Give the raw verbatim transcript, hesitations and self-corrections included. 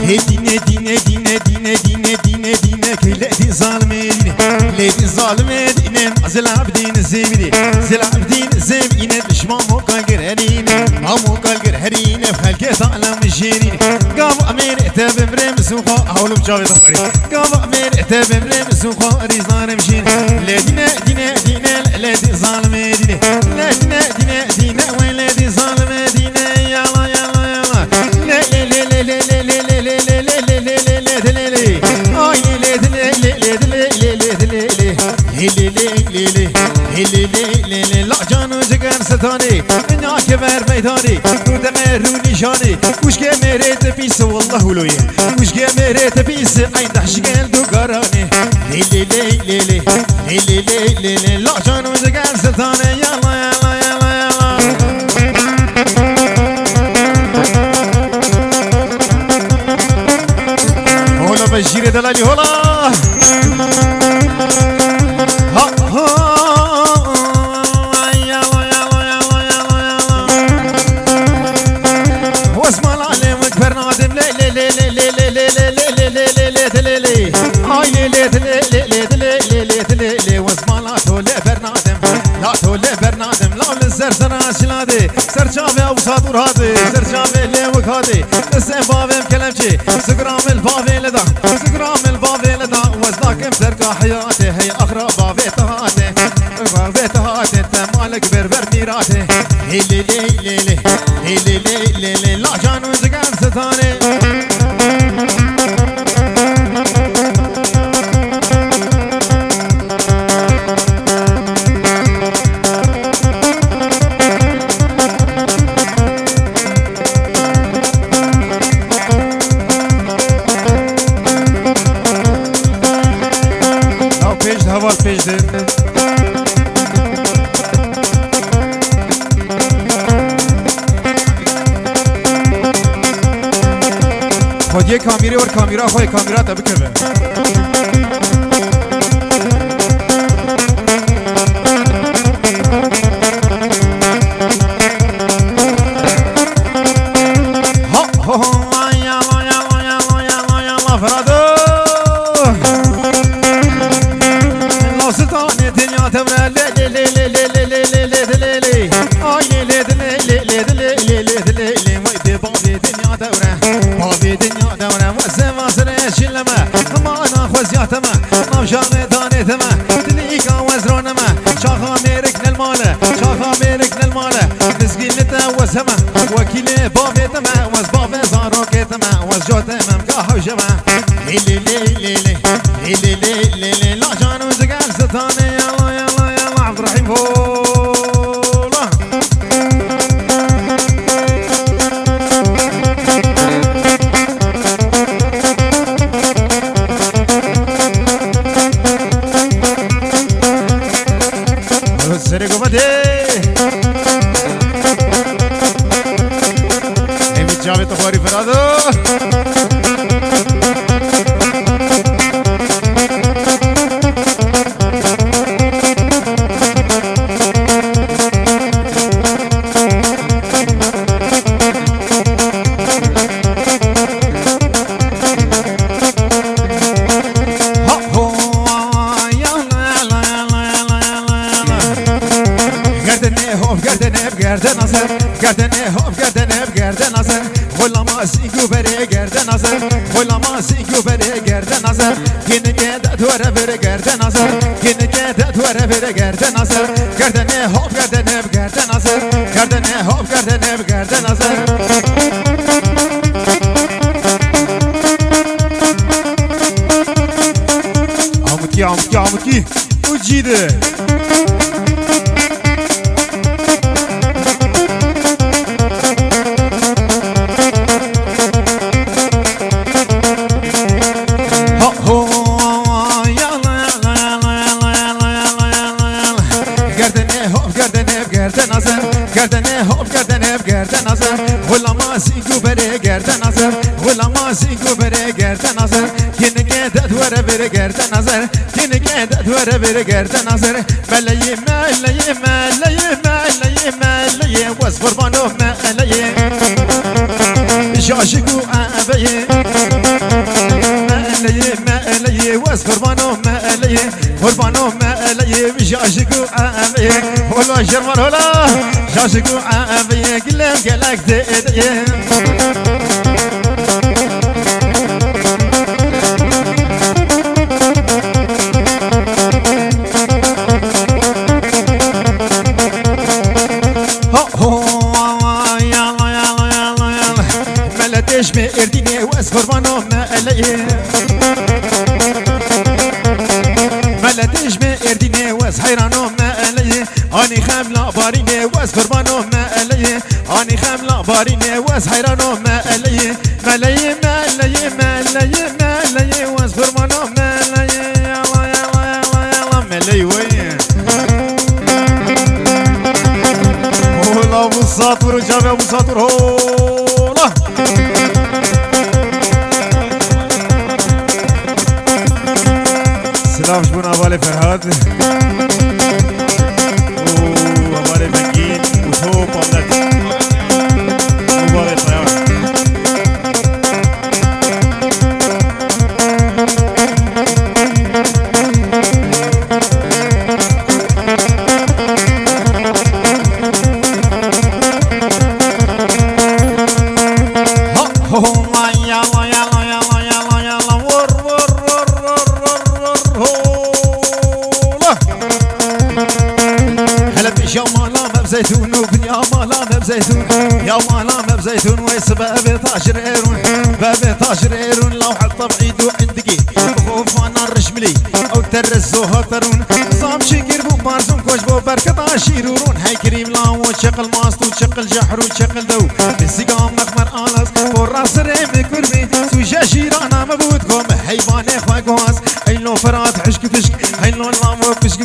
Hê dîne, dîne, dîne, dîne, dîne, dîne, dîne, key lê dîn zalimê dîne. Lê dîn zalimê dîne, Zil Abdîn zêvîne. Zil Abdîn zêvîne, dişman mokal gir herîne. Ma mokal gir herîne, xelkê talem jêrîne. Gav amêr te bimrem zûxa, hawlum çavê te xwarî. Gav amêr te bimrem zûxa, rîzdarim jîne. Lê dîne, dîne, dîne, lê dîn zalimê dîne. Lê dîne, dîne, dîne, wey lê dîn zalimê dîne. Yala, yala, yala. Lê, lê, lê, lê, lê, lê, lê, lê, lê, dilê, lê. Ay, lê, lê, dilê, lê, lê, dilê, lê, lê, dilê, lê. Lê, lê, lê, lê, lê, lê, lê, lê, lê, lê. La can û ciger sitanê, dinya ke ver meydanê, tu deqe rû nîşanê. Kuşkê mêrê te pîs, wallah wilo ye. Kuşkê mêrê te pîs, ey dehşgel du garanê. Lê, lê, lê, lê, lê, lê, lê, lê, lê, lê, la can û ciger sitanê, yala, yala, yala, yala. Hola be jîrê delalî hola. Ha, ha. Yala, yala, yala, yala, yala. Osman Alem wek bernadim le, le, le. Ay le, le, le, le, le, le, le, le, le, le. Ay le, le, le, le, le, le, le, le, le, le, le, le. Osman la to le bernadim. La to le bernadim. La li ser sera şilade. Ser çavê ew sadur hade. Ser çavê lewik hade. Li ser bavê kelepçe. Sigram el bavê le da. Sigram el bavê le da. Wez nakim serka heyatê. Hey axra bavê te hate. Bavê te hate. Te malik berber mîratê. Hê lê lê lê lê. Hê lê lê lê lê. La can û ciger sitanê. Ew pêş de, heval pêş de. Xwediyê kamîrê wer kamîra xwe yê kamîra te bikeve. Ha, ha, ha, ay, ay, ay, Ferhado. La Sultanê dinya te bire, le, le, le. Ay, le, le, le, le, le, le, le, le, le, le, vay be, bavê dinya dewre, bavê dinya dewre, weze vazire şileme, mana xweziyateme, navşanê danê deme, dilîka wezroneme, çaxa mêrik nelmale, çaxa mêrik nelmale, mizgînê te wezeme, wekîlê bavê deme, wez bavê zarokê deme, wez jotê memka hewjeme. Lê, lê, lê, lê, lê, lê, lê, lê, lê, lê, la can û ciger sitanê, yala, yala, yala, Abdurrahîm, hola. Serê govatê. Emî çavê tu xwarî Ferado. Ha, ho, ya, la, la, la. Gerdene hop, gerdene, gerdena ser. Gerdene hop, gerdene, gerdena ser. Xulama sîngû berê gerdena ser. Xulama sîngû berê gerdena ser. Hinike de dwere berê gerdena ser. Hinike de dwere berê gerdena ser. Gerdene hop, gerdene, gerdena ser. Gerdene hop, gerdene, gerdena ser. Amutki, amutki, amutki. Û cî de. Ha, ho, ya, la, la. Gerdene hop, gerdene, gerdena ser. Gerdene hop, gerdene, gerdena ser. Xulama sîngû berê gerdena ser. Xulama sîngû berê gerdena ser. Hinike de dwere berê gerdena ser. Hinike de dwere berê gerdena ser. Meleyê, meleyê, meleyê, meleyê, meleyê, wez qurbano meleyê. Jajik û ebeyê. Ez qurbano me eleyê, qurbano me eleyê, jajik û eveyê. Hola jerman hola, jajik û eveyê, gilem gelek zêdeyê. Ho, ho, yala, yala, yala, yala. Mele têj me erdînê û ez qurbano me eleyê. Mele têj me erdînê û ez heyrano me eleyê. Anî xemla barînê û ez qurbano me eleyê. Anî xemla barînê û ez heyrano me eleyê. Meleyê, meleyê, meleyê, meleyê, wez xurmana meleyê, yala, yala, yala, yala, meleyê weyê. Hola, bu satur, çavê bu satur, hola. Silav ji bo hevalê Ferhat. û hevalê Mengîn û top avlet. Mubarek Tayar. Ha, ho, ho, la, ya, la, ya, la, ya, la, ya, la, ya, la, vur, vur, vur, vur, vur, ho, la. Hele bir ya mala mevzeytun, bir ya mala mevzeytun, ya mala mevzeytun, ve sebebe tacir erun, ve be tacir erun, la hatta b'idu indigi, khofana rişmili, ew terrezo haterun, zam şikir bu marzun koş bu berketa şirurun, hey kirim la o çekil mastu, çekil cehru, çekil dew, sigam mexmer alas, porra sirê mi kurbi, suje jîrana me bût gom, heyvanê xwe goz, ey lo ferat hişk fişk, ey lo lamo fişk